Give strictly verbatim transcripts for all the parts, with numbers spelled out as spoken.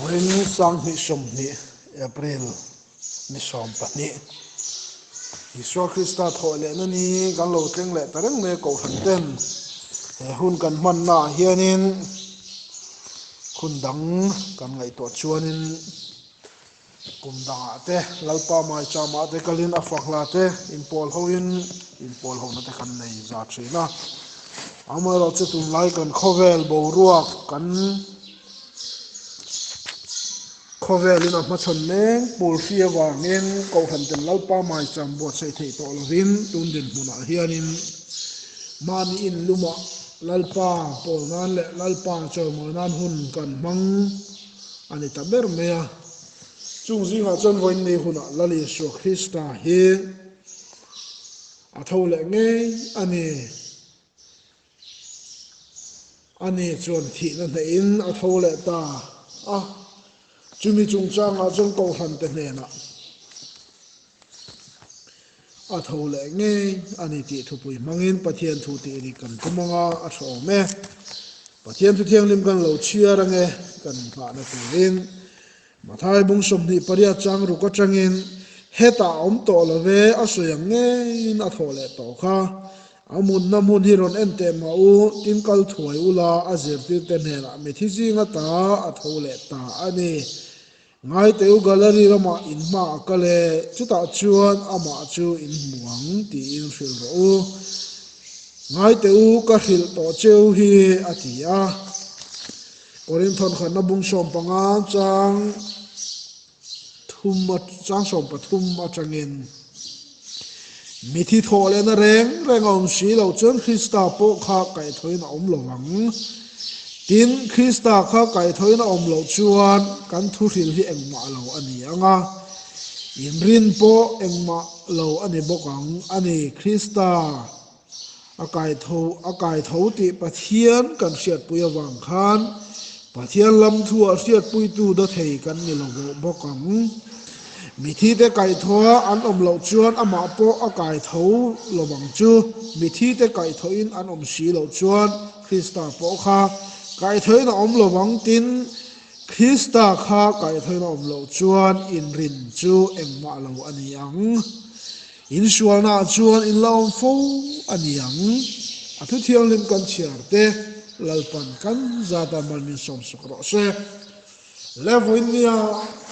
Ring sang hni sawmhni, April ni sawm pahni. Isua Krista thawhlehna ni kan lo tleng leh ta reng le kohran ten, he hun kan hmanna hianin hun dang kan ngaihtuah chuanin, kum dangah te, Lalpa maichama te kalin a fak hla te inpawl hoin, inpawl hona te kan nei zat ṭhin a. Amaherawhchu tunlai kan khawvel boruak kan khawvelin a hmachhawn meng pur hri avangin kohran ten Lalpa maicham buatsaih thei tawh lovin tun dinhmunah hianin mani in luma Lalpa pawl nan leh Lalpa chawimawi nan hun kan hmang a ni ta ber mai a. Chung zingah chuan vawiin ni hunah Lal Isua Krista hi a tho leh ngei a ni. Ani chuan thihna hnehin a tho leh ta a. Chumi chungchangah chuan kohran te hnenah a tho leh ngei a ni tih thupui hmangin Pathian thu tih ri kan tum anga a ṭha awm e. Pathian thu thianghlim kan lo chhiar ang e, kan nghahna turin Mathai bung sawmhnih pariat chang ruk aṭangin, "Hetah a awm tawh lo ve, a sawi ang ngeiin a thawh leh tawh kha. A mutna hmun hi rawn en teh mah u, tin kal thuai ula, a zirtirte hnenah mithi zing ata a tho leh ta a ni. Ngai teh u, gallery lamah in hma a kal e, chutah chuan amah chu in hmu ang tiin hrilh rawh u. Ngai teh u, ka hrilh tawh che u hi," a ti a. Korinthon khatna bung sawmpanga chang thum a, chang sawmpathum aṭangin, "Mithi thawhlehna reng reng a awm si lo chuan Krista pawh kha kaihthawhin a awm lo vang. Tin, Krista kha kaihthawhin a awm loh chuan kan thuhril hi engmah lo a ni ang a, inrin pawh engmah lo a ni bawk ang a ni. Krista a kaitho, a kaitho tih Pathian kan hriatpui avang khan, Pathian lam thua hriatpuitu daw thei kan ni lo bawk ang. Mithi te kaithawa an awm loh chuan amah pawh a kaitho lo vang chu, mithi te kaithawiin an awm si loh chuan Krista pawh kha kaithawiin a awm lo vang tin, Krista kha kaithawiin a awm loh chuan inrin chu engmah lo a ni ang. Insualnaah chuan in la awm fo a ni ang." A thu thianghlim kan chhiar te Lalpan kan zata mal min sawm suk rawh se. Le vawiin nia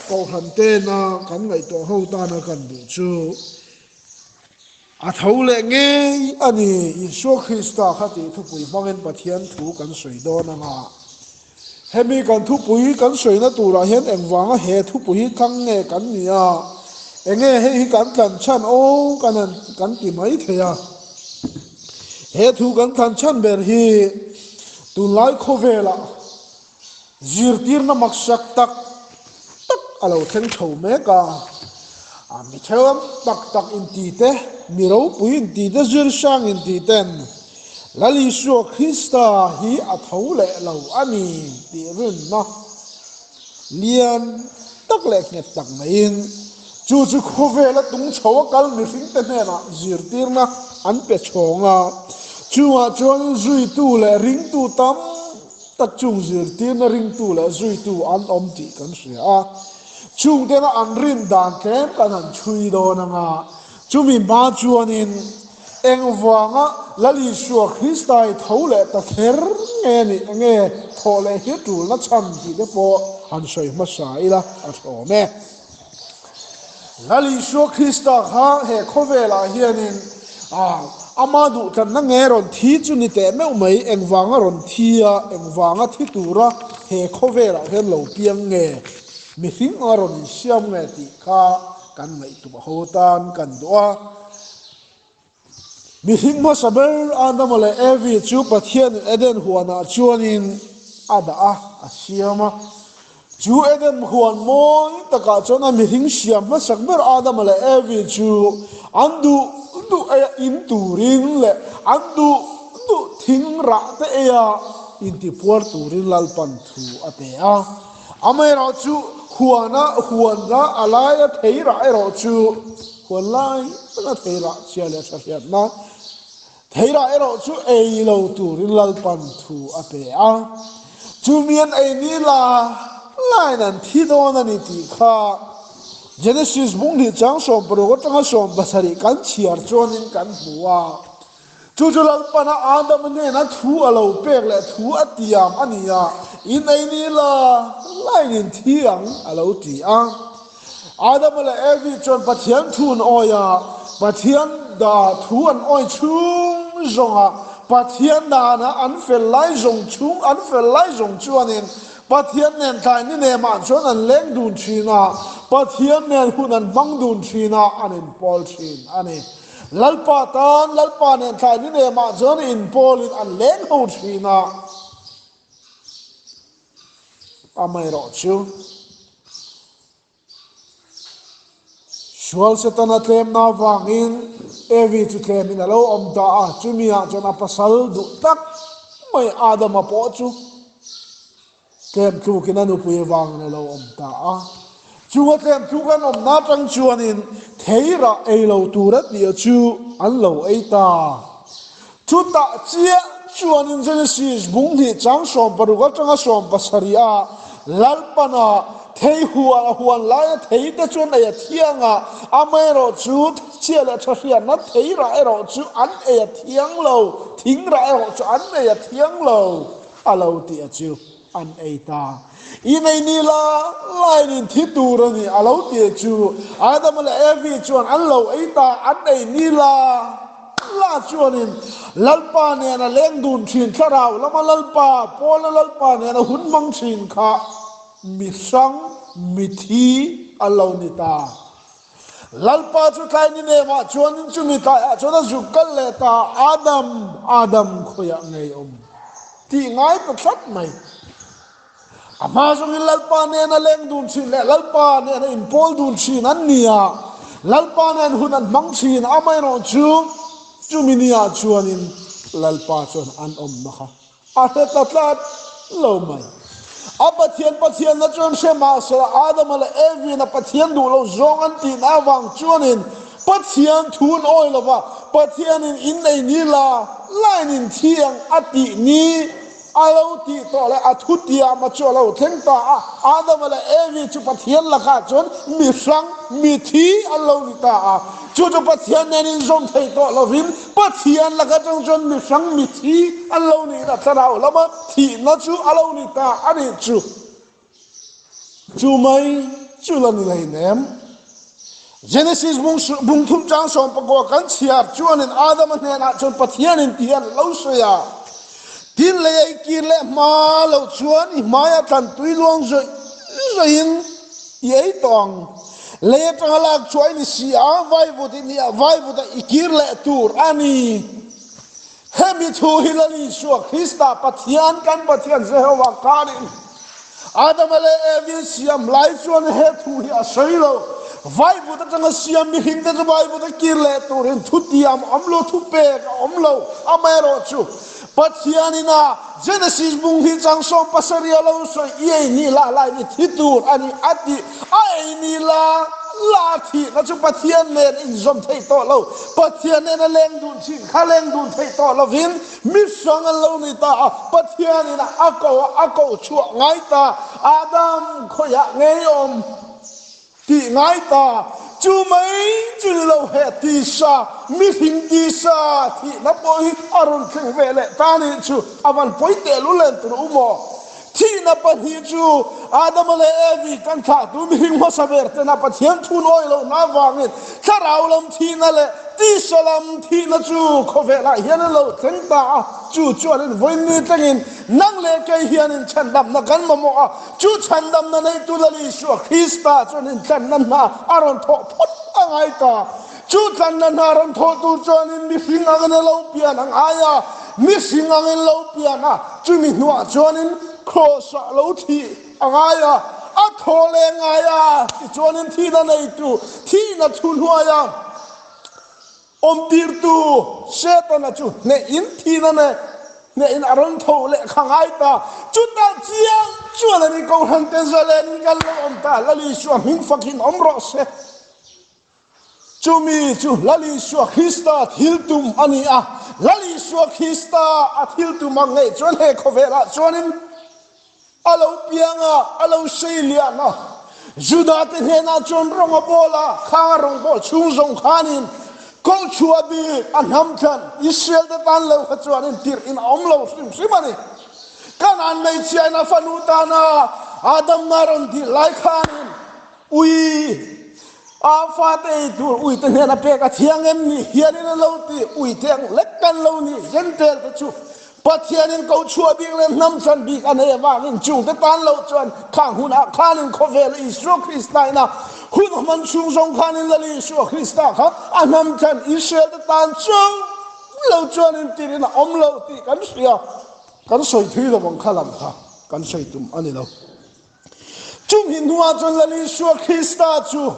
kohran tena kan ngaihtuah ho tana kan duh chu, a tho leh ngei a ni, Isua Krista kha tih thupui hmangin Pathian thu kan sawi dawn ang a. Hemi kan thupui kan sawina turah hian engvanga he thupui hi thlang nge kan ni a, eng nge hei hi kan tlan chhan aw kan han, kan ti mai thei a. He thu kan tlan chhan ber hi tunlai khawvela zirtirna maksak tak tak a lo thleng tho mek a. A mi thiam tak tak inti te, mi ropui inti te, zirsang inti ten Lal Isua Krista hi a tho leh lo a ni tih rinna lian tak leh nghet tak maiin, chu chu khawvela tung chhoa kal mihring te hnena zirtirna an pe chhawng a. Chungah chuan zuitu leh ringtu tam tak chung zirtirna ringtu leh zuitu an awm tih kan hria a. Chungtena an rin dan tlem kan han chhui dawn ang a. Chumi hma chuanin engvanga Lal Isua Krista hi tho leh ta kher nge ni, enge thawh leh hi tulna chhan tih te pawh han sawi hmasa ila a ṭha awm e. Lal Isua Krista kha he khawvelah hianin, a, ama duhtlanna nge rawn thi chu ni teh meuh mai, engvanga rawn thi a, engvanga thi tura he khawvelah hian lo piang nge, mihring a rawn insiam nge tih kha kan ngaihtuah ho tan kan duh a. Mihring hmasa ber Adama leh Evi chu Pathianin Eden huanah chuanin a dah a, a siam a. Chu Eden huan mawi takah chuan a mihring siam hmasak ber Adama leh Evi chu an duh duh eia in turin leh an duh duh thing rah te eia intipuar turin Lalpan thu a pe a. Amaherawhchu huana, huana a laia thei rah erawh chu, huan lai taka thei rah chhia leh ṭha hriatna, thei rah erawh chu ei lo turin Lalpan thu a pe a. Chumi an ei ni la, lain an thi dawn a ni ti kha Genesis bung hni chang sawm paruk aṭanga sawm pasari kan chhiar chuanin kan hmu a. Chu chu Lalpan Adam hnena thu a lo pek leh thu a tiam a ni a. In ei ni la, lain in thi ang a lo ti a. Adam le Evi chuan Pathian thu an awih a, Pathian da thu an awih chhung zawnga, Pathian dana an fel lai zawng chhung, an fel lai zawng chuanin Pathian nen tlai ni nemah chuan an leng dun ṭhin a, Pathian nen hun an hmang dun ṭhin a, an inpawl ṭhin a ni. Lalpa tan, Lalpa nen tlai ni nemah chuan inpawlin an leng ho ṭhin a. Amaherawhchu, sual Setana tlemna vangin Evi chu tlemin a lo awm ta a, chumi ah chuan a pasal duh tak mai Adama pawh chu tlem tlukin a nupui avangin a lo awm ta a. Chunga tlem tluk an awmna aṭang chuanin thei rah ei lo tura tia chu an lo ei ta. Chutah chiah chuanin Genesis bung hnih chang sawm paruk aṭanga sawm pasari a, Lalpan a thei huan, a huan laia thei te chuan ei a thiang a, amaherawhchu chiah leh ṭha hriatna thei rah erawh chu an ei a thiang lo, thing rah erawh chu an ei a thiang lo, a lo ti a chu. An ei ta. In ei ni la, lain in thi tur a ni, a lo ti chu. Adam le Evi chuan an lo ei ta, an ei ni la. La chuanin Lalpa nena leng dun ṭhin, thlarau lama Lalpa, pawlna Lalpa nena hun hmang ṭhin kha mi hrang, mi thi an lo ni ta. Lalpa chu tlai ni nemah chuanin chumi tlaiah chuan a zuk kal leh ta, Adam, Adam, khawiah nge i awm? Tih ngai ta tlat mai. A hma zawngin Lalpa nena leng dun ṭhin leh Lalpa nena inpawl dun ṭhin an ni a. Lalpa nen hun an hmang ṭhin, amaherawhchu chumi niah chuanin Lalpa chuan an awmna kha a hre ta tlat lo mai. A Pathian, Pathianna chuan hre mah se, Adam le Evi-na Pathian duh lo zawng an tihna avang chuanin Pathian thu an awih lova, Pathianin in ei ni la, lain in thi ang a tih ni, a lo tih tawh leh a thutiam a chu a lo thleng ta a. Adam le Evi chu Pathian lakah chuan mi hrang, mi thi an lo ni ta a. Chu chu Pathian nen inzawm thei tawh lovin, Pathian lak aṭang chuan mi hrang, mi thi an lo ni a, thlarau lama thihna chu a lo ni ta a nih chu. Chu mai chu la ni lei nem. Genesis bung su-, bung thum chang sawm pakua kan chhiar chuanin Adam hnenah chuan Pathianin ti hian lo sawi a. Tin leia i kir leh hma lo chuan i hmaia tlan tui luang zawih zawihin i ei tawh ang. Lei aṭanga lak chhuahin i si a, vaivut i ni a, vaivuta i kir leh tur a ni. Hemi thu hi Lal Isua Krista Pathian, kan Pathian Jehova karin Adam le Evi siam lai chuan he thu hi a sawi lo. Vaivut aṭanga siam mihringte chu vaivut a kir leh turin thutiam a awm lo, thupek a awm lo. Amaherawhchu Pathianin a Genesis bung hnih chang sawm pasari a lo sawi, i ei ni la, lain i thi tur a ni a ti. A ei ni la, la thihna chu Pathian nen inzawm thei tawh lo. Pathian nena leng dun ṭhin kha leng dun thei tawh lovin, mi hrang an lo ni ta a. Pathianin a ko, a ko chhuah ngai ta. Adam, khawiah nge i awm? Tih ngai ta. Chu mai chu ni lo, he tisa, mihring tisa thihna pawh hi a rawn thleng ve leh ta nih chu, a van pawi teh lul len tur u maw? Thihna pahnih chu Adam le Evi kan thlahtu mihring hmasa ber tena Pathian thu an awih lohna avangin thlarau lam thihna leh tisa lam thihna chu khawvelah hian a lo thleng ta a. Chu chuanin vawiin ni tlangin nang leh kei hian inchhandamna kan mamawh a. Chu chhandamna neitu Lal Isua Krista chuan intlanna hna a rawn thawh phawt a ngai ta. Chu tlanna hna rawn thawh tur chuanin mihring angin a lo pian a ngai a. Mihring angin lo pian a. Chumi hnuah chuanin cross-ah lo thi a ngai a. A thaw leh ngai a. Tichuanin thihna neitu, thihna thuhnuaia awmtirtu Setana chu hnehin thihna ne, hnehin a rawn tho leh kha ngai ta. Chutah chiang chuan a ni, kohran te zalen kan lo awm ta, Lal Isua hming fakin awm rawh se. Chumi chu Lal Isua Krista thil tum a ni a. Lal Isua Krista a thil tum ang ngei chuan he khawvelah chuanin A lo pieng a, a lo sei lian a. Juda te hnena chun rawng a bawl a, khang a rawng bawl chhung zawng khanin, ko chhuah bik a hnam ṭan, Israel te tan lo kha chuan intirna a awm lo hrim hrim a ni. Kanaan meichia in a fanu tan a, Adam a rawn dil lai khanin, ui, a fate ei tur ui te hnena pek a thiang em ni, hianin a lo ti, ui te ang lek kan lo ni, Gentile te chu Pathianin ko chhuah bik le hnam ṭan bik a nei avangin chungte tan lo chuan khang hunah khanin khawvel Isua Krista ina hun a hman chhung zawng khanin Lal Isua Krista kha a hnam ṭan Israel te tan chauh lo chuan intirna a awm lo tih kan hria. Kan sawi thui lo ang kha lam kha kan sawi tum a ni lo. Chumi hnuah chuan Lal Isua Krista chu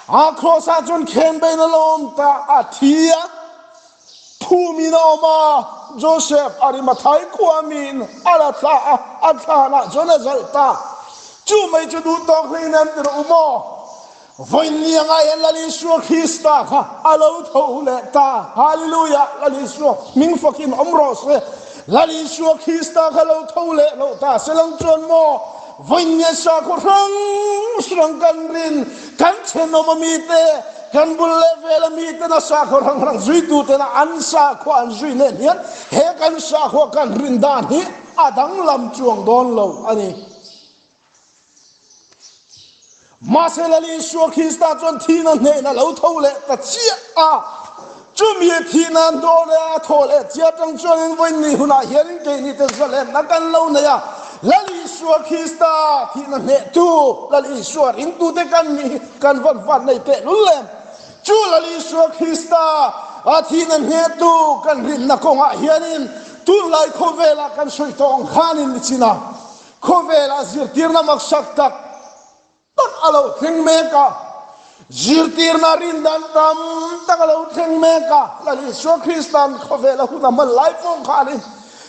a cross-ah chuan khenbeina lo awm ta a, thi a, phumin a awm a, Joseph Arimathai khuamin a la thla a, a thlanah chuan a zalh ta. Chu mai chu duh tawk hlein an ti rawh u maw? Vawiin ni anga hian Lal Isua Krista kha a lo tho leh ta. Hallelujah! Lal Isua hming fakin awm rawh se. Lal Isua Krista kha lo tho leh lo ta se lang chuan maw, vawiin nia sakhaw hrang hrang kan rin, kan ṭhenawm a mi te, kan bul leh vel a mi te na sakhaw hrang hrang zui tu te na an sakhaw an zui nen hian he kan sakhaw kan rin dan hi a danglam chuang dawn lo a ni. Mahse, Lal Isua Krista chuan thihna hnena lo tho leh ta chiah a. Chumi thihna hnawh leh a thaw leh chiah aṭang chuan in vawiin ni hunah hian in keini te zalenna kan lo nei a. Lal Isua Krista thihna hnehtu, Lal Isua ringtu te kan ni kan van van nei te lul lem. Chu Lal Isua Krista a thihna hnehtu kan rinna kawngah hian in tunlai khawvela kan sawi tawh ang khan in ni chin a. Khawvela zirtirna maksak tak tak a lo thleng mek a. Zirtirna rin dan tam tak a lo thleng mek a. Lal Isua Kristan khawvela hun a hman lai pawh khan in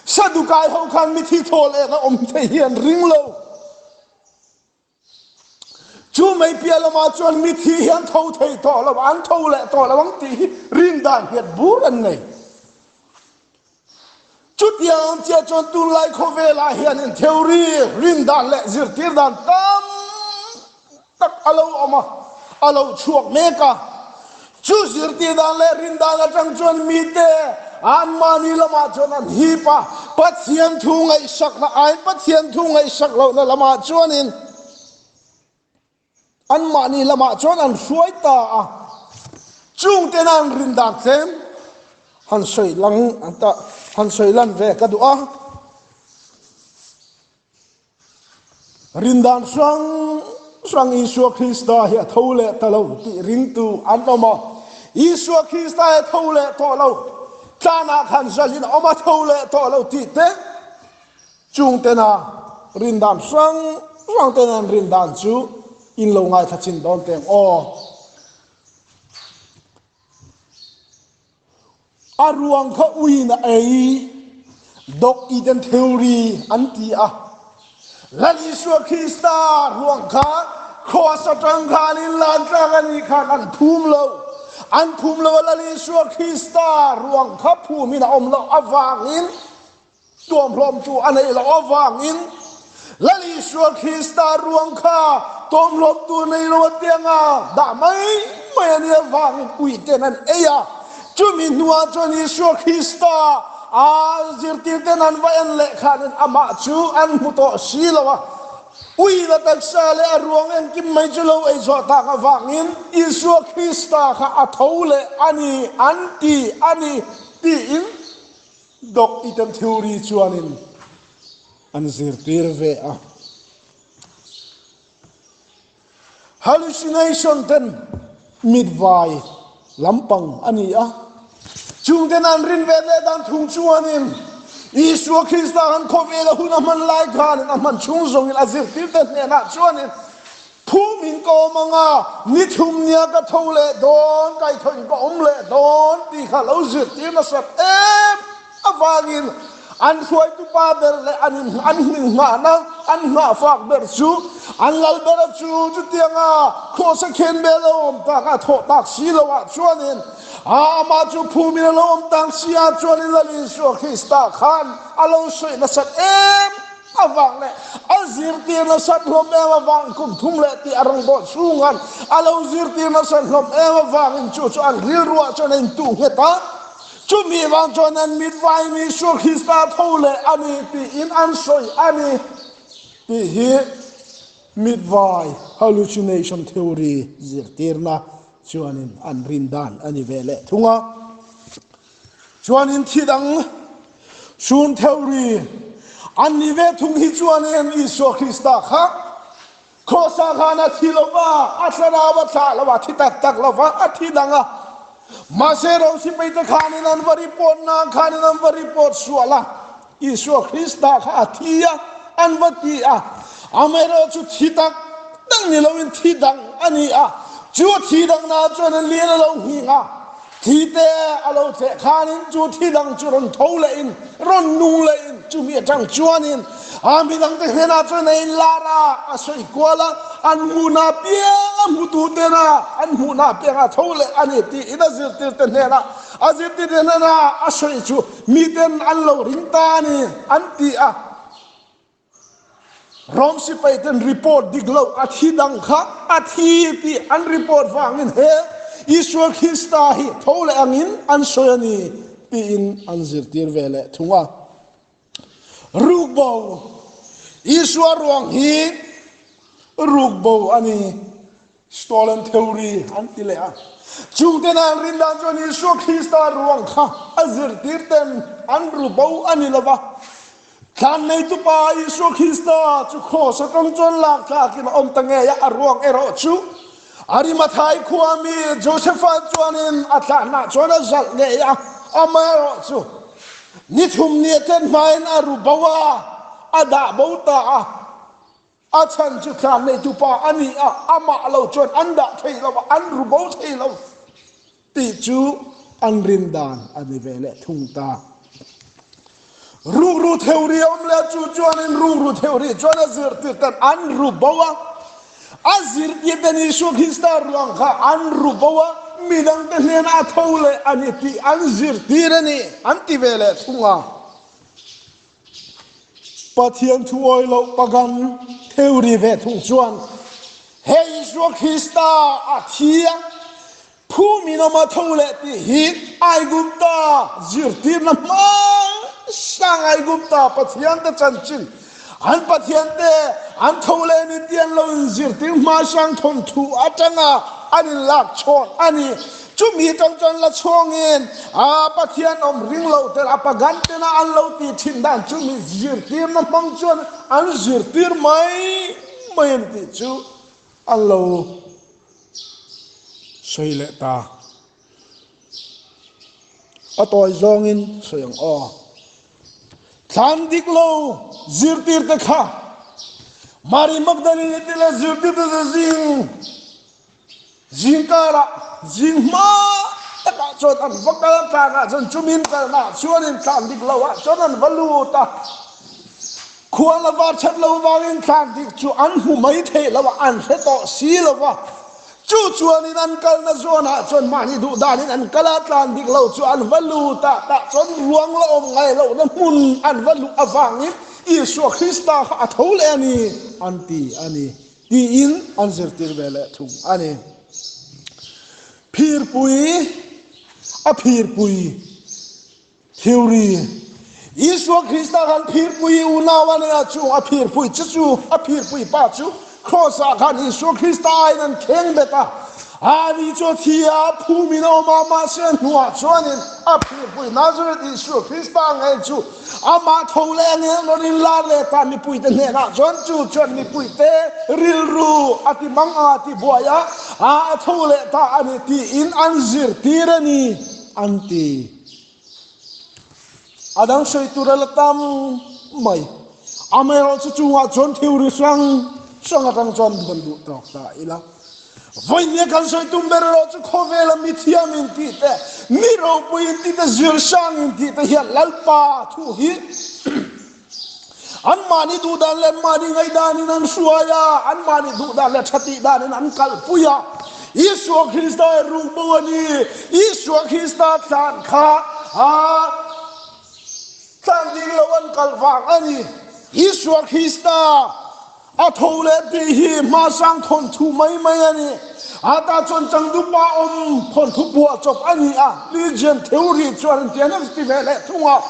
Sadukai ho khan mithi thaw leh na awm thei hian ring lo. Chu mai piah lamah chuan mithi hian tho thei tawh lo, an tho leh tawh lo ang tih hi rin dan hiat bur an nei. Chutiang chiah chuan tunlai khawvelah hian in theory rin dan leh zirtir dan tam tak a lo awm a, a lo chhuak mek a. Chu zirtir dan leh rin dan aṭang chuan mite anmahni lamah chuan an hip a, Pathian thu ngaihsakna aiin Pathian thu ngaihsak lohna lamah chuan in anmahni lamah chuan an hruai ta a. Chungte nan rin dan tlem han sawi lang an ta, han sawi lan ve ka duh a. Rin dan hrang hrang Isua Krista hi a tho leh ta lo tih ringtu an awm a. Isua Krista hi a tho leh tawh lo. Tlanah khan zalin a awm a, tho leh tawh lo tih te. Chungte na rin dan hrang hrang te nan rin dan chu in lo ngaithla chin dawn teng aw. A ruang kha uiin a ei, Doc Eden theory an ti a. Lal Isua Krista ruang kha cross aṭang khan in lan tlak a nih khan an phum lo. An phum lo a, Lal Isua Krista ruang kha phumin a awm loh avangin tawmhlawmtu a nei loh avangin, Lal Isua Krista ruang kha tawmhlawmtu nei lo a tianga dah mai mai a nih avangin uiten an ei a. Chumi hnuah chuan Isua Krista a zirtirten an va en leh khanin amah chu an hmu tawh si lo a. Uiin a taksa leh a ruang engkim mai chu lo ei zawh tak avangin Isua Krista kha a tho leh a ni an ti a ni tiin Doc Eden theory chuanin an zirtir ve a. Hallucination ten mitvai lampang a ni a. Chungten an rin ve leh dan thung chuanin Isua Krista han khawvela hun a hman lai khanin a hman chhung zawngin a zirtirte hnenah chuanin phumin ka awm anga, ni thum nia ka tho leh dawn, kaithawiin ka awm leh dawn tih kha lo zirtir nasat em avangin an hruaitu pa ber leh an, an hminghana, an nghah fak ber chu, an lal ber chu, chutianga cross-a khenbel lo awm tak a, thawh tak si lo ah chuanin, a, amah chu phumin a lo awm tak si a chuanin Lal Isua Krista khan a lo sawi nasat em avang le, a zirtirna san hlawm em avang kum thum le ti a rang bawt sungan, a lo zirtirna san hlawm em avangin chu chu an rilruah chuan a intuh nghet a. Chumi vang chuan an mitvai mi Isua Krista tho leh a ni tiin an sawi a ni tih hi mitvai hallucination theory zirtirna chuanin an rin dan a ni ve leh thung a. Chuanin thi dang sun theory an ni ve thung hi chuanin Isua Krista kha Cross-a khan a thi lo va, a thlarau a thlah lo va, thi tak tak lo va, a thi dang a. Mahse, Rom sipaite khanin an va report na, khanin an va report sual a. Isua Krista kha a thi a, an va ti a. Amaherawhchu thi tak tak ni loin thi dang a ni a. Chu thi dangna chuan an lian a lo nghing a. Thi te a lo thleh khanin chu thi dang chu rawn tho lehin, rawn nung lehin, chumi atang chuanin a midangte hnena chuan a inlar a, a sawi kual a, an hmuhna piang a hmutu tena an hmuhna piang a tho leh a ni tiin a zirtirte hnena, a zirtirte hnena a sawi chu miten an lo ring ta a ni an ti a. Rom sipaiten report dik lo a thi dang kha a thi tih an report vangin he Isua Krista hi tho leh angin an sawi a ni tiin an zirtir ve leh thung a. Ruk bo, Isua ruang hi ruk bo a ni. Stolen theory an ti leh a. Chungtena an rin dan chuan Isua Krista ruang kha a zirtirten an ru bo a ni lo va. Thlan neitupa Isua Krista chu cross atang chuan lak tlakin a awm ta ngei a, a ruang erawh chu Arimathai khuami Josepha chuanin a thlanah chuan a zalh ngei a, amaherawhchu ni thum ni a tlen hmain a ru bo a, a dah bo ta a. A chhan chu thlan neitupa a ni a, amah lo chuan an dah thei lo a, an ru bo thei lo tih chu an rin dan a ni ve leh thung ta. Rukru theory a awm leh chu chuanin rukru theory chuan a zirtirten an ru bo a. A zirtirten Isua Krista ruang kha an ru bo a, midangte hnena a tho leh a ni tih an zirtir a ni an ti ve leh thung a. Pathian thu awi lo pagan theory ve thung chuan he Isua Krista a thi a, phumin awm a tho leh tih hi Aigupta zirtirna hmang sang Aigupta pathian te chanchin an pathian te an tho leh ni ti an lo inzirtir hmang sang thawnthu atanga an inlak chhawn a ni. Chumi tang chuan la chhawngin a Pathian awm ring lo te a pagan tena an lo ti thin dan chumi zirtirna hmang chuan an zirtir mai mai an tih chu an lo sawi leh ta. A tawi zawngin sawi ang aw. Thlan dik lo zirtirte kha Mari Magdalene te le zirtirte zing Zingkara, zinghma taka chuan an va kal a, tlana chuan chumin kalna chuanin thlan dik lo a chuan an va lut a. Khual a var chat lo vangin thlan dik chu an hmu mai thei lo a, an hre tawh si lo a. Chu chuanin an kalna zawnah chuan mahni duh danin an kal a, thlan dik lo chu an va lut a, tah chuan ruang la awm ngai lohna hmun an va luh avangin Isua Krista kha a tho leh a ni an ti a ni. Tiin an zirtir ve leh thung a ni. Phirpui, a phirpui theory. Isua Krista khan phirpui unau a nia chu, a phirpui chu chu, a phirpui pa chu cross-a khan Isua Krista aiin an kheng bet a. Ani chu thi a, phumin a awm a, mahse hnuah chuanin a phirpui Nazareth Isua Krista ngei chu ama tho leh ngei lo rin la le ta mipuite hnenah chuan chu chuan mipuite rilru a ti mang a, ti buai a, a, a tho leh ta a ni tiin an zirtir a ni an ti. A dang sawi tur a la tam mai. Amaherawhchu chungah chuan theory hrang hrang atang chuan kan duh tawk ta ila. Vawiin nia kan sawi tum ber erawh chu khawvela mithiam intihte, mi ropui intihte, zirsang intihte hian Lalpa thu hi anmahni duh dan le anmahni ngaihdanin an hruai a, anmahni duh dan le ṭha tih danin an kalpui a. Isua Krista hi ruk bo a ni, Isua Krista thlan kha a thlan dik lo an kal vang a ni. Isua Krista a tho le ti hi hmasang thawnthu mai mai a nih. A ta chun changtupa um thawnthu phuah chawp a ni a. Legion theory chuan ti a nih ti ve leh thung a.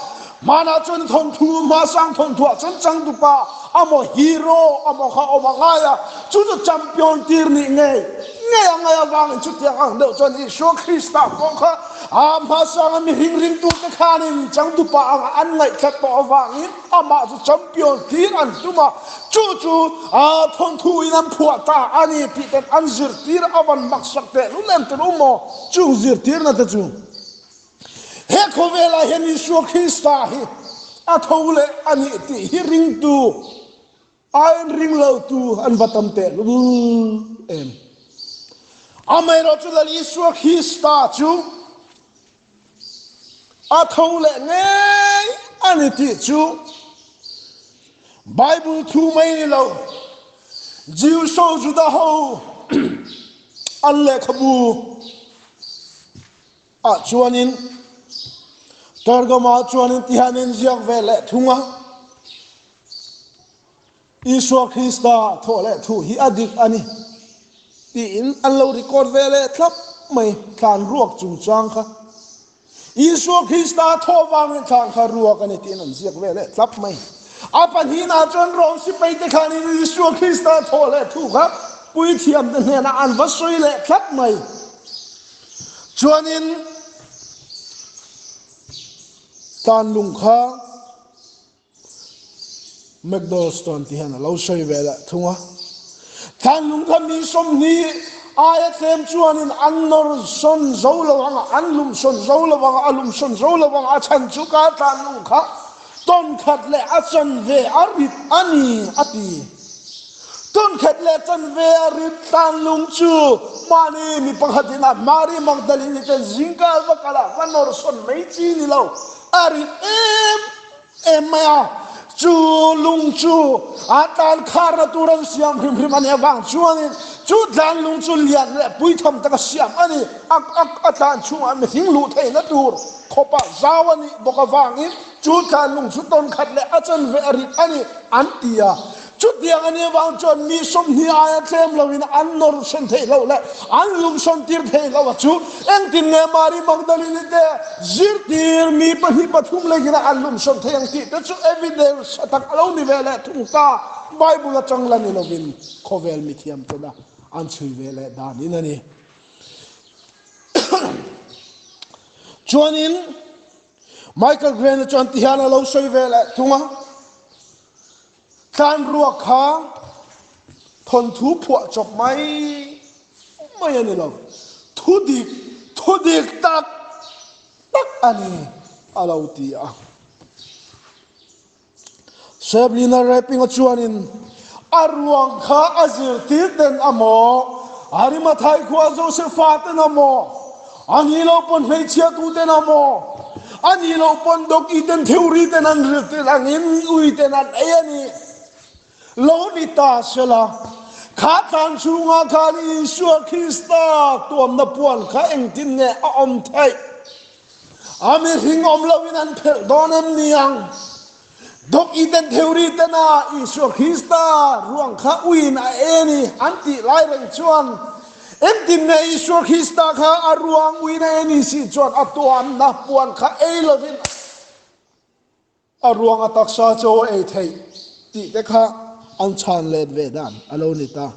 Hmana chun thawnthu, hmasang thawnthu a chun changtupa a maw hero a maw kha awm a ngai a. Chu chu champion tir ni ngei. Ngei a ngai avangin chutiang ang deuh chuan Isua Krista pawh kha a hmasanga mihring ringtute khanin changtupa anga an ngaih tlat tawh avangin amah chu champion tir an tum a. Chu chu a thawnthuin an phuah ta a ni tih ten an zirtir a van maksak teh lul em tir u maw? Chung zirtirna te chu. He khawvelah hian Isua Krista hi a tho leh a nih tih hi ringtu, a inring lotu an va tam teh lul em. Amaherawhchu Lal Isua Krista chu a tho leh ngei a ni tih chu Bible thu mai ni lo, Jews ho, Juda ho an lehkhabu ah chuanin, Targum ah chuanin ti hian an ziak ve leh thung a. Isua Krista tho leh thu hi a dik a ni tiin an lo record ve leh thlap mai, tlan ruak chungchang kha. Isua Krista tho vangin tlan kha ruak a ni tiin an ziak ve leh thlap mai. A pahnihna chuan Rom sipaite khanin Isua Krista tho leh thu kha puithiamte hnena an va sawi leh thlap mai. Chuanin tlanlung kha McDonald's chuan ti hian a lo sawi ve leh thung a. Tlanlung kha mi sawmhni aia tlem chuanin an nawr sawn zo lo ang a, an lum sawn zo lo ang a, a lum sawn zo lo ang a, a chhan chu kha tlanlung kha tawn khat leh a chanve a rit a ni a ti. Tawn khat leh chanve a rit tlanlung chu mahni mi pakhatin a, Mari Magdalini ten zingkal va kal a, va nawr sawn mai chi ni lo, a rit em em mai a. Chu lung chu a tlan kharna tur an siam hrim hrim a nih avang chuanin chu tlanlung chu lian leh puitham taka siam a ni. A, a, a tlan chhunga mihring luh theihna tur khawpa zau a nih bawk avangin chu tlanlung chu tawn khat leh a chanve a rit a ni an ti a. Chutiang a nih avang chuan mi sawmhni aia tlem loin an nawr sawn thei lo leh an lum sawn tir thei lo a chu, engtin nge Mari Magdalini te zirtir mi pahnih pathum leiin an lum sawn thei ang tih te chu evidence a tak a lo ni ve leh thung ta. Bible aṭang la ni lovin khawvel mithiam tena an chhui ve leh danin a ni. Chuanin Michael Grant chuan ti hian a lo sawi ve leh thung a, tlan ruak kha thawnthu phuah chawp mai mai a ni lo. Thudik, thudik tak tak a ni a lo ti a. Sabrina Rapinga chuanin a ruang kha a zirtirten a maw, Arimathai khua Josepha ten a maw, a ni lo pawn hmeichhia tu ten a maw, a ni lo pawn dawk i ten theuri ten an zirtir angin ui ten an ei a ni. Lo ni ta sela, kha tlan chhunga khan Isua Krista tuamna puan kha engtin nge a awm thei? A mihring awm loin an phelh dawn em ni ang? Dawk i ten theuri tena Isua Krista ruang kha uiin a ei a ni an tih lai reng chuan, engtin nge Isua Krista kha a ruang uiin a ei a ni si chuan a tuamna puan kha ei lovin a ruang a taksa chu ei thei tih te kha an chhan let ve dan a lo ni ta.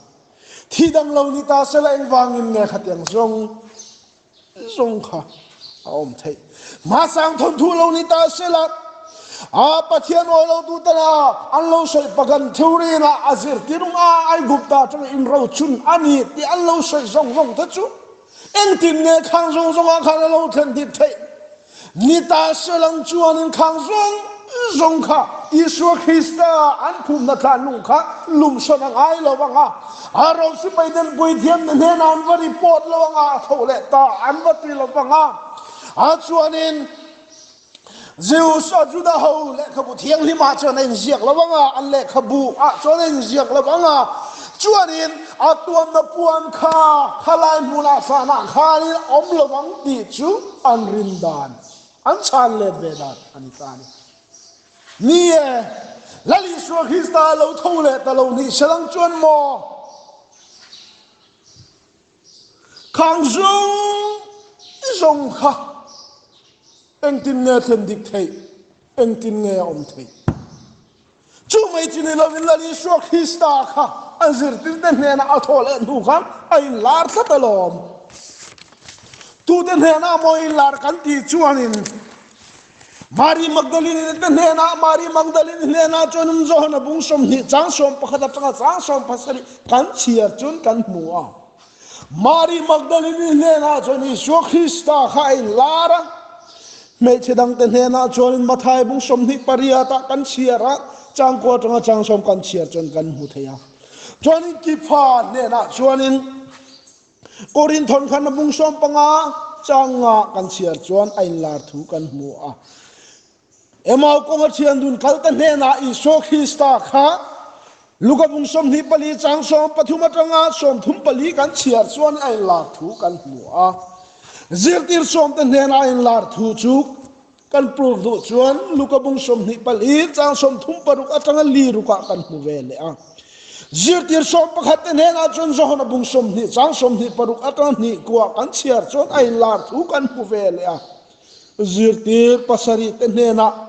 Thi dang lo ni ta sela, engvangin nge khatiang zawng zawng kha a awm thei. Hmasang thawnthu lo ni ta sela, a Pathian awi lo tu tena an lo sawi pagan theuri-in a zirtir nung a, Aigupta aṭanga inro chhun a ni tih an lo sawi zawng zawng te chu, engtin nge khang zawng zawnga khan a lo thlen dit thei? Ni ta sela, chuanin khang zawng zawng kha Isua Krista an phumna tlanlung kha lum sawn a ngai lo vang a, a Rom sipai ten puithiamna hnena an va report lo vang a, a tho leh ta an va ti lo vang a. A chuanin Jews a, Juda ho lehkhabu thianghlima chuan a inziak lo vang a, an lehkhabu ah chuan a inziak lo vang a. Chuanin a tuamna puan kha khalai hmuna thlana khanin awm lo vang tih chu an rin dan, an chhan let ve dan a ni ta a ni. Ni e, Lal Isua Krista lo tho leh ta lo ni se lang chuan maw, khang zawng zawng kha engtin nge thlen dik theih, engtin nge awm theih? Chu mai chu ni lovin Lal Isua Krista kha a zirtirte hnena a thaw leh hnu khan a inlar tlat alawm. Tute hnena maw inlar kan ti chuanin, Mari Magdalene te hnena, Mari Magdalene hnena chuan Johana bung sawmhnih chang sawm pakhat aṭanga chang sawm pasarih kan chhiar chuan kan hmu a. Mari Magdalene hnena chuan Isua Krista kha a inlar a. Hmeichhe dangte hnena chuan Mathai bung sawmhnih pariata kan chhiar a, chang kua aṭanga chang sawm kan chhiar chuan kan hmu thei a. Chuan Kipha hnena chuan Korinth khatna bung sawm panga chang nga kan chhiar chuan a inlar thu kan hmu a. Emau kawnga ṭhian dun kalte hnena Isua Krista kha Luka bung sawmhnih pali chang sawm pathum aṭanga sawmthum pali kan chhiar chuan a inlar thu kan hmu a. Zirtir sawmte hnena a inlar thu chu kan proof duh chuan Luka bung sawmhnih pali chang sawmthum paruk aṭanga li rukah kan hmu ve leh a. Zirtir sawm pakhatte hnena chuan Johana bung sawmhnih chang sawmhnih paruk aṭanga hnih kuah kan chhiar chuan a inlar thu kan hmu ve leh a. Zirtir pasarihte hnena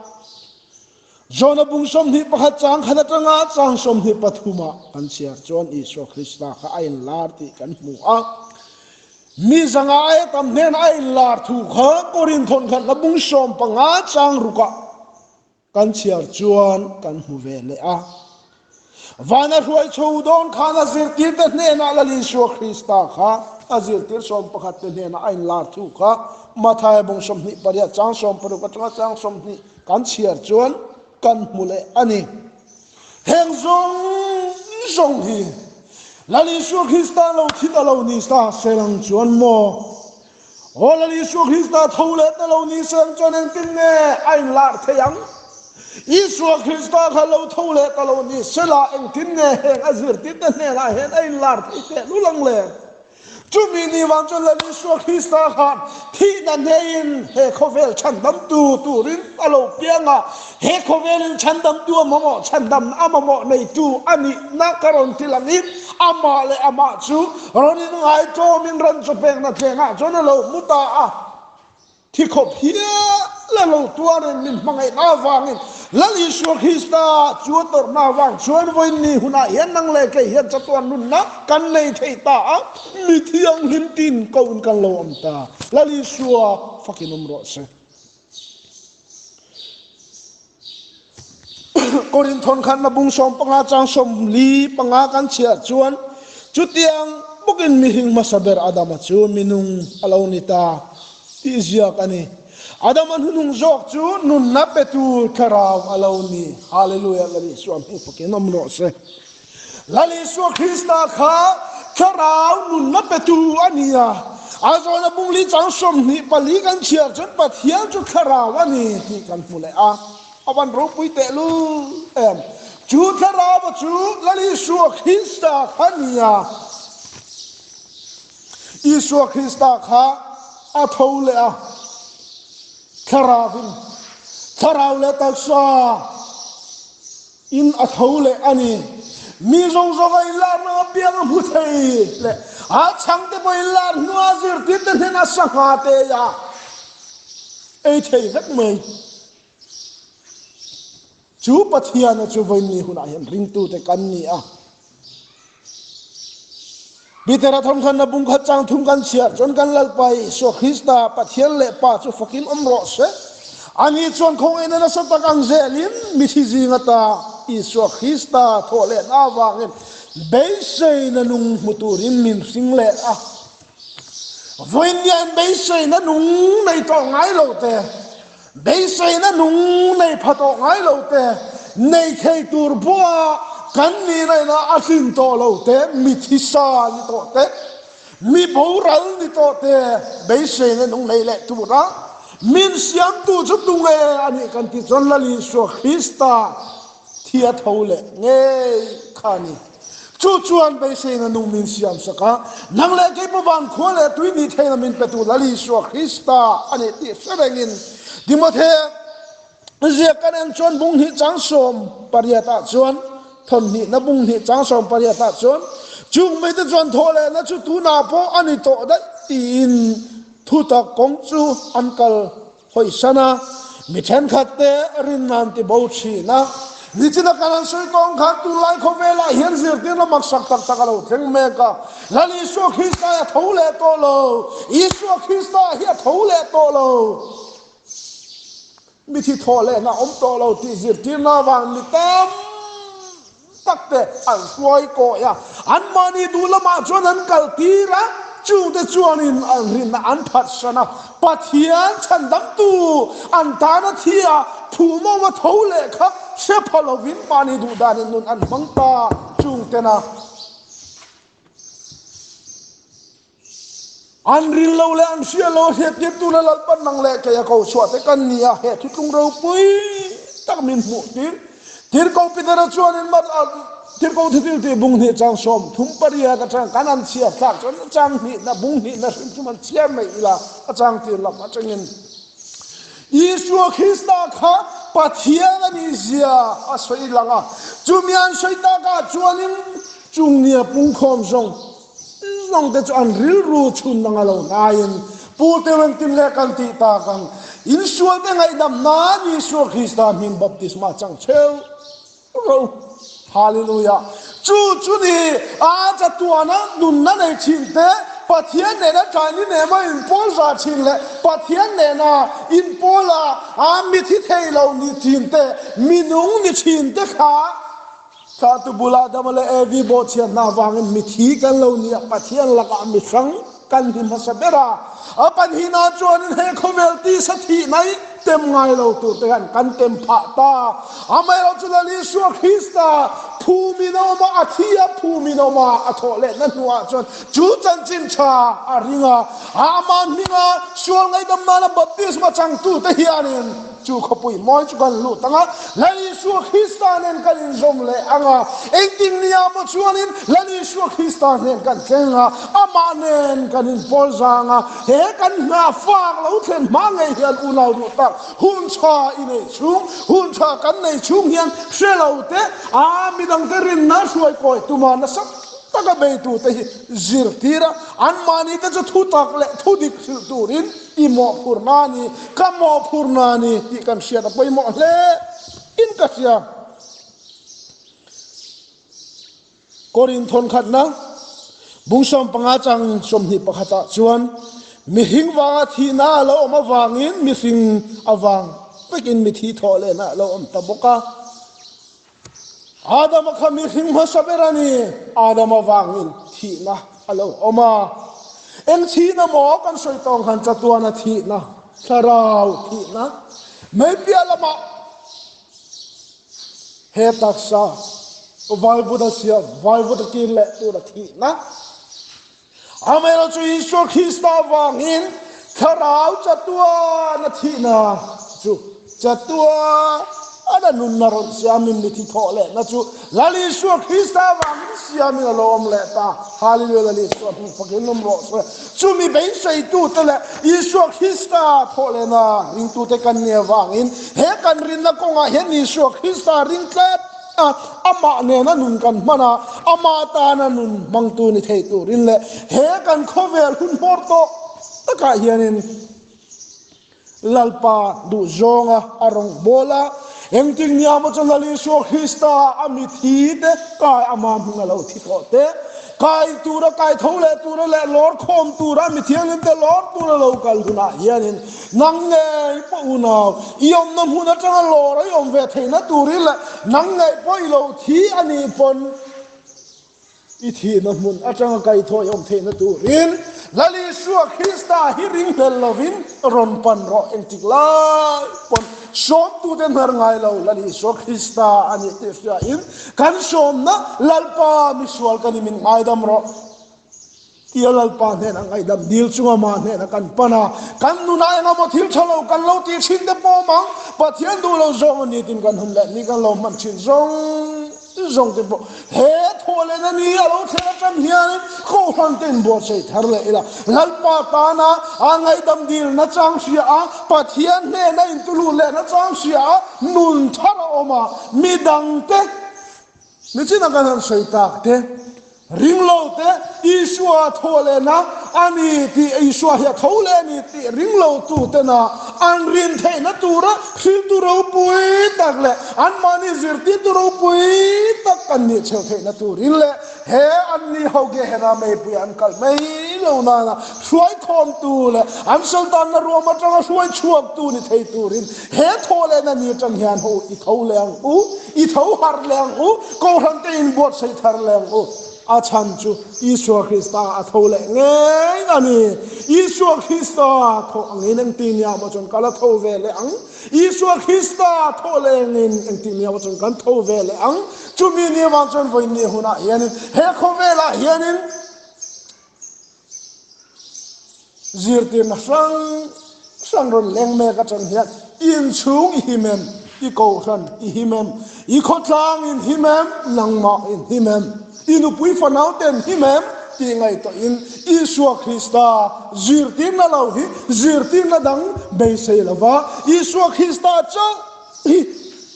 Johana bung sawmhnih pakhat chang khat aṭanga chang sawmhnih pathuma kan chhiar chuan Isua Krista kha a inlar tih kan hmu a. Mi zanga ai tam hnena a inlar thu kha Korinth khatna bung sawm panga chang rukah kan chhiar chuan kan hmu ve leh a. Vana hruai chho dawn khan a zirtirte hnena Lal Isua Krista kha a zirtir sawm pakhatte hnena a inlar thu kha Mathai bung sawmhnih pariat chang sawm paruk aṭanga chang sawmhnih kan chhiar chuan kan hmu leh a ni. Heng zawng zawng hi Lal Isua Krista lo thi ta lo ni sa se lang chuan maw, aw, Lal Isua Krista tho leh ta lo ni se lang chuan engtin nge a inlar thei ang? Isua Krista kha lo tho leh ta lo ni sela engtin nge heng a zirtirte hnena hian a inlar thei teh lul ang le? Chumi ni vang chuan Lal Isua Krista khan thihna hneiin he khawvel chhandamtu turin a lo piang a, he khawvelin chhandamtu a mamawh, chhandamna a mamawh neitu a nihna ka rawn ti langin, amah leh amah chu rawn inngaitawmin ran chawpekna tlengah chuan a lo mu ta a. Thi khawp hial a lo tuarin min hmangaihna avangin Lal Isua Krista chu a tawrhna avang chuan vawiin ni hunah hian nang leh kei hian chatuan nunna kan nei thei ta a, mi thianghlim tin koin kan lo awm ta. Lal Isua fakin awm rawh se. Korinth khatna bung sawm panga chang sawmli panga kan chhiar chuan, chutiang bawkin mihring hmasa ber Adama chu minung a lo ni ta tih ziak a ni. Adama hnuhnung zawk chu nunna petu thlarau a lo ni. Hallelujah, Lal Isua hming fakin awm rawh se. Lal Isua Krista kha thlarau nunna petu a ni a. A zawhna bung li chang sawmhnih pali kan chhiar chuan Pathian chu thlarau a ni tih kan hmu leh a. A van ropui teh lul em. Chu thlarau chu Lal Isua Krista kha ni a. Isua Krista kha a tho leh a. Thlarauin, thlarau leh taksa in a tho leh a ni. Mi zawng zawng a inlarna apiang a hmu thei leh a chhangte pawh inlar hnua zirtirte hnena sangha te a ei thei vek mai. Chu Pathian a chu vawiin ni hunah hian ringtute kan ni a. Peter a thawnkhatna bung khat chang thum kan chhiar chuan kan Lalpa Isua Krista Pathian leh Pa chu fakin awm rawh se. Ani chuan khawngaihna nasa tak ang zelin mithi zing ata Isua Krista thawhlehna avangin beiseina nung hmu turin min hring leh a. Vawiin hian beiseina nung nei tawh ngai lo te, beiseina nung nei pha tawh ngai lo te, nei thei tur pawha kan nihna ina a tlin tawh lo te, mi thisa ni tawh te, mi boral ni tawh te, beiseina nung nei leh tura min siamtu chu tu nge a nih kan ti chuan Lal Isua Krista thi a tho leh ngei kha a ni. Chu chuan beiseina nung min siam sak a, nang leh kei pawh van khua leh tui ni theina min petu Lal Isua Krista a ni tih hre rengin Timothe Ziak kan en chuan bung hnih chang sawm pariat ah chuan, Thawnnihna bung hnih chang sawm pariat ah chuan, chung mite chuan thawhlehna chu tuna pawh a ni tawh daih tiin thutak kawng chu an kal hawisan a, mi ṭhenkhat te rinna an ti bo ṭhin a. Nichina kan han sawi tawng khan tunlai khawvelah hian zirtirna maksak tak tak a lo thleng mek a. Lal Isua Krista hi a tho leh tawh lo. Isua Krista hi a tho leh tawh lo. Mithi thawhlehna awm tawh lo tih zirtirna vang mi tam tak te an hruai kawih a. Anmahni duh lamah chuan an kal tir a. Chungte chuanin an rinna an phatsan a. Pathian chhandamtu an tana thi a, phum awm a tho leh kha hre pha lovin mahni duh danin nun an hmang ta chungtena. An ril lo leh an hria lo hriattirtuna Lalpan nang leh kei a ko chhuah te kan ni a, he thuthlung ropui tak min hmuh tir. Tirko Petera chuanin mar, a, Tirko Thuthil tih bung hnih chang sawm thum pariat aṭang kan han chhiar thlak chuan a chang hnihna, bung hnihna hrim chu man chhiar mai ila a chang tir lam aṭangin Isua Krista kha Pathian a ni zia a sawi lang a. Chumi an sawi takah chuanin chung nia pungkhawm zawng zawng te chu an rilru chhun nang a lo hnaiin, Paul te wen tin le kan tih tak ang, insual te ngaihdamna Isua Krista hming baptisma chang cheu ro. Hallelujah. Chu chu ni a, chatuana nunna nei ṭhin te, Pathian nena ṭan ni nema inpawl za ṭhin le Pathian nena inpawla a mithi thei lo ni ṭhin te, minung ni ṭhin te kha Thlatu bula Adama le Evi bawhchhiatna vangin mithi kan lo ni a, Pathian laka mi hrang kan ni hmasa ber a. A pahnihna chuanin he khawvel tisa thihna hi tem ngai lo tur te khan kan tem phah ta. Amaherawhchu Lal Isua Krista phumin a awm a, a thi a, phumin a awm a, a thawhlehna hnuah chuan chu chanchin ṭha a ring a. Ama hminga sual ngaihdamna baptisma changtu te hianin chu khawpui mawi chu kan lut ang a, Lal Isua Krista nen kan inzawm leh ang a, engtin nia maw chuanin Lal Isua Krista nen kan thleng a, ama nen kan inpawl zang a, he kan hna fak lo thlen hma ngei hian unau duh tak, hun ṭha i nei chhung, hun ṭha kan nei chhung hian hre lo te, a midang te rinna hruai kawi tuma nasa taka beitu te hi zirtir a, anmahni te chu thutak leh thudik hrilh turin i mawhphurna ni, ka mawhphurna ni tih kan hriat a pawimawh hle in ka hria. Korinth khatna bung sawm panga chang sawmhnih pakhatah chuan mihring vanga thihna a lo awm avangin mihring avang vekin mithi thawhlehna a lo awm ta bawk a. Adama kha mihring hmasa ber a ni. Adama vangin thihna a lo awm a. Eng thihna maw kan sawi tawng khan chatuana thihna, thlarau thihna, meipia lama he taksa, vaivut a siam, vaivut a kir leh tura thihna. Amaherawhchu Isua Krista vangin thlarau chatuana thihna chu chatuana nunna rawn siamin mithi thawhlehna chu Lal Isua Krista vangin siamin a lo awm leh ta. Hallelujah, Lal Isua hming fakin um rawh se. Chumi beiseitute leh Isua Krista thawhlehna ringtute kan nih avangin he kan rinna kawngah hian Isua Krista ring tlat a, amah nena nun kan hman a, ama tana nun hmangtu ni thei turin leh he kan khawvel hun hmawr tawh takah hianin Lalpa duh zawnga a rawng bawl a, engtin nia maw chuan Lal Isua Krista a mithi te kai ama hming a lo thi tawh te, kai tura, kai tho leh tura leh lawr khawm tura, mi thianghlim te lawr tura lo kal hunah hianin nang ngei pawh unau i awmna hmun aṭanga lawr a i awm ve theihna turin leh nang ngei pawh i lo thi a ni pawn i thihna hmun aṭanga kaithawi awm theihna turin Lal Isua Krista hi ring hlel lovin rawn pan rawh, engtik lai pawn sawmtute hnar ngai lo Lal Isua Krista a ni tih hriain kan sawmna Lalpa misual kan ni min ngaidam rawh tia Lalpa hnena ngaidam dil chunga ama hnena kan pan a, kan nuna engemaw thil ṭha lo kan lo tih ṭhin te pawh mang Pathian duh lo zawng a ni tin kan hun leh ni kan lo hman ṭhin zawng zawng te pawh he Thawhlehna ni a lo thleng a chang hian kohhran te inbuotsai thar leh ila, Lalpa tana a ngaidam dilna chang hria a, Pathian hnena intulut lehna chang hria a, nun thar a awm a, midang te, nichina kan han sawi tak te, ring lo te, Isua thawhlehna a ni tih, Isua hi a tho leh a ni tih ring lo tu tena an rin theihna tura hriltu ropui tak leh anmahni zirtirtu ropui tak kan nih cheu theihna turin leh he an ni ho Gehena meipui an kal mai lo nana hruai khawmtu leh an saltanna ruam atanga hruai chhuaktu ni thei turin he thawhlehna ni chang hian ho i tho leng u, i tho har leng u, kohhran te inbuotsai thar leng u. A chhan chu Isua Krista a tho leh ngei a ni. Isua Krista tho angin engtin ni a ma chun kan la tho ve leh ang. Isua Krista tho leh ngeiin engtin ni a ma chun kan tho ve leh ang. Chumi ni vang chun vawiin ni hunah hianin he khawvelah hianin zirtirna hrang hrang rawn leng mek a chang hian, i inchhung i him em, i kohhran i him em, i khawtlang i him em, nangmah i him em, i nupui fanaute i him em tih ngaihtuahin Isua Krista zirtirna lo hi zirtirna dang beisei lova, Isua Krista chauh hi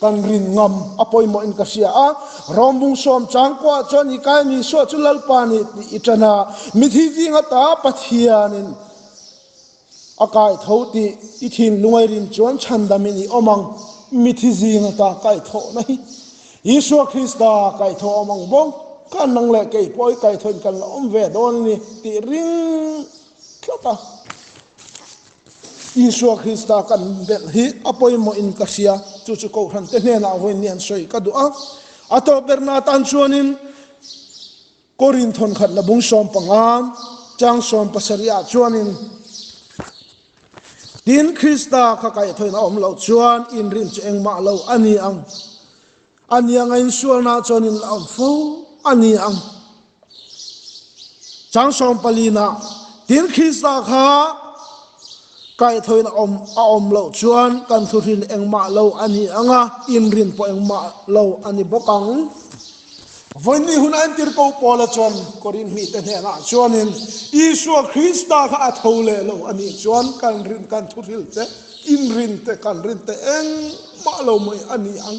kan rin ngam a pawimawhin ka hria a. Rom bung sawm chang kua chuan i kai mi suah chu Lalpa ni tih i ṭan a, mithi zinga ta Pathianin a kaitho tih i thinlunga i rin chuan chhandamin i awm ang. Mithi zinga ta kaithona hi Isua Krista kaitho awm ang bawk, kan nang leh kei pawh hi kaithawin kan la awm ve dawn a ni tih ring tlat a. Isua Krista kan belh hi a pawimawhin ka hria, chu chu kohhran te hnenah vawiin ni an sawi ka duh a. A tawp berna tan chuanin Korin thawn khatna bung sawm panga chang sawm pasarih ah chuanin, tin Krista kha kaithawin a awm lo chuan inrin chu engmah lo a ni ang. A ni anga insualna chuan in la awm fo a ni ang. Chang sawm palina, tin Krista kha kaithawin a awm, a awm lo chuan kan thuhril engmah lo a ni anga, inrin pawh engmah lo a ni bawk ang. Vawiin ni huna entir ko Paula chuan Korin mite hnenah chuanin Isua Krista kha a tho leh lo a nih chuan kan rin, kan thuhril te, inrin te, kan rin te engmah lo mai a ni ang.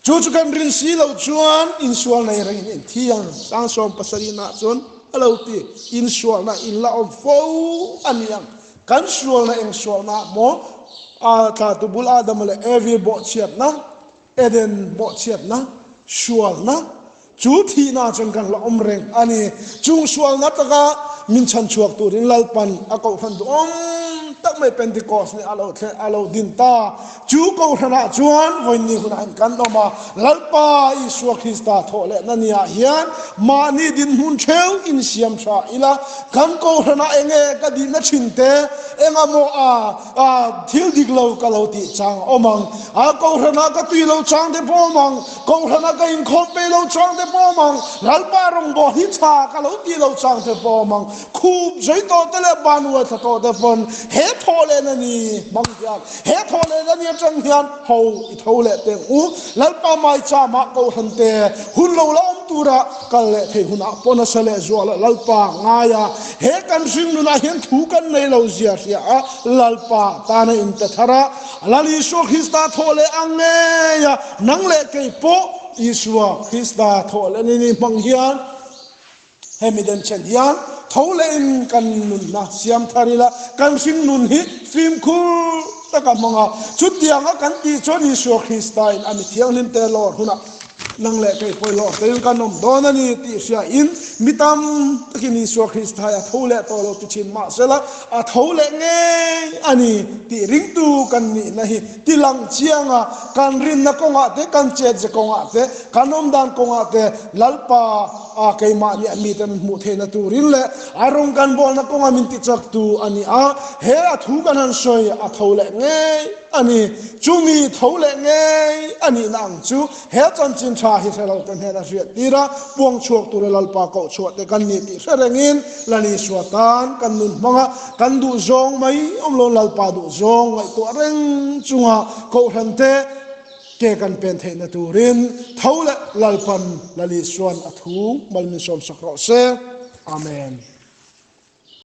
Chu chu kan rin si lo chuan insualna i rengin inthi ang. Chang sawm pasarihna chuan a lo ti, insualna in la awm fo a ni ang. Kan sualna eng sualna maw? A, tlatu bul Adama leh Evi bawhchhiatna, Eden bawhchhiatna, sualna, chu thihna chuan kan la awm reng a ni. Chung sualna taka min chhan chhuak turin Lalpan a kohhran duhawm tak mai Pentecost ni a lo thle, a lo din ta. Chu kohhranah chuan vawiin ni hunah hin kan awm a, Lalpa Isua Krista thawhlehna niah hian mahni dinhmun theuh insiam ṭha ila, kan kohhrana eng nge ka dihna ṭhin te, engemaw a, a, thil dik lo ka lo tih chang a awm ang. A, kohhrana ka tui lo chang te pawh awm ang. Kohhrana ka inkhawm pei lo chang te pawh awm ang. Lalpa rawngbawl hi ṭha ka lo tih lo chang te pawh awm ang. Khup zoi tawh te leh ban uai thla tawh te pawn he thawhlehna ni hmang hian, he thawhlehna ni aṭang hian ho i tho leh teng u. Lalpa maichama kohhran te hun lo la awm tura kal leh thei hunah pawn a sa leh zuala Lalpa ngaia he kan hringnunah hian thu kan nei lo zia hria a, Lalpa tana inpe thar a, Lal Isua Krista thawhleh ang ngeia nang leh kei pawh Isua Krista thawhlehna ni hmang hian, hemi den chen hian tho lehin kan nunna siam thar ila, kan hringnun hi fimkhur taka hmang a, chutianga kan tih chuan Isua Krista'n a mi thianghlim te lawr hunah nang leh kei pawh lawr tein kan awm dawn a ni tih hriain, mi tam takin Isua Krista hi a tho leh tawh lo ti ṭhin mah sela, a tho leh ngei a ni tih ringtu kan nihna hi tilang chianga kan rinna kawngah te, kan chet ze kawngah te, kan awm dan kawngah te Lalpa a keimahni a miten hmuh theihna turin leh a rawng kan bawlna kawnga min tichaktu a ni a, he a thu kan han sawi a tho leh ngei a ni. Chumi tho leh ngei a nihna ang chu he chanchin ṭha hi hre lo te hnena hriat tira puang chhuak tura Lalpa koh chhuah te kan ni tih hre rengin Lal Isua tan kan nun hmanga kan duh zawng mai awm lo, Lalpa duh zawng ngaihtuah reng chunga kohhran te Ke kan pên theina turin, tho le Lalpan Lal Isuan a thu mal min sawmsak raw se. Amen.